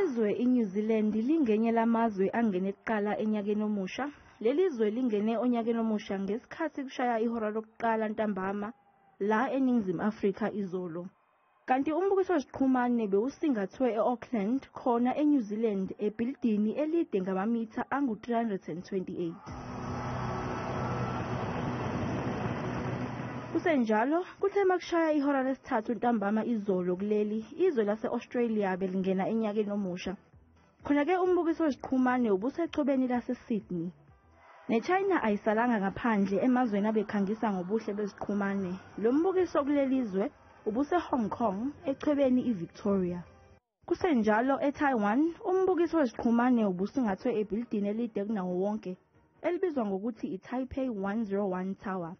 Izwe iNew Zealand lingenye lamazwe angene kuqala enyakeni omusha. Leli zwe lingene onyakeni omusha ngesikhathi kushaya ihora lokuqala ntambama la eNingizimu Afrika izolo. Kanti umbukiso weziqhumane bewusingathwe e-Auckland khona eNew Zealand ebhilidini elide ngamamitha angu-328. Kusenjalo, kuthe makushaya ihora lesithathu ntambama izolo kuleli, izwe lase-Australia belingena enyakeni omusha. Khona-ke umbukiso weziqhumane ubusechwebeni lase-Sydney. NeChina ayisalanga ngaphandle emazweni abekhangisa ngobuhle beziqhumane. Lo mbukiso kuleli zwe ubuse-Hong Kong, echwebeni iVictoria. Kusenjalo eTaiwan, umbukiso weziqhumane ubusingathwe ebhilidini elide kunawo wonke, elibizwa ngokuthi iTaipei 101 Tower.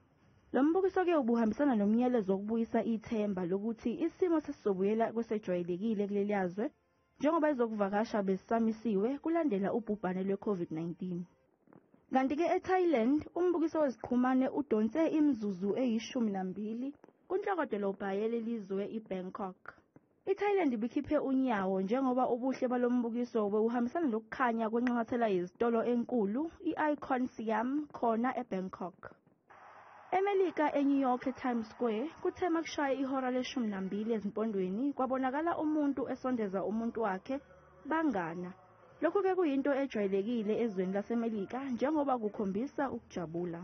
Lo mbukiso-ke ubuhambisana nomyalezo wokubuyisa ithemba lokuthi isimo sesizobuyela kwesejwayelekile kuleliya zwe, njengoba ezokuvakasha bezisamisiwe kulandela ubhubhane lwe-COVID-19. Kanti-ke eThailand, umbukiso weziqhumane udonse imizuzu eyi-12 kunhlokodolobha yaleli zwe iBangkok. IThailand ibikhiphe unyawo njengoba ubuhle balo mbukiso bewuhambisana nokukhanya kwenxanxathela yezitolo enkulu i-Icon Siam khona eBangkok. EMelika eNew York eTimes Square kuthe makushaya ihora le-12 ezimpondweni kwabonakala umuntu esondeza umuntu wakhe bangana. Lokhu-ke kuyinto ejwayelekile ezweni laseMelika njengoba kukhombisa ukujabula.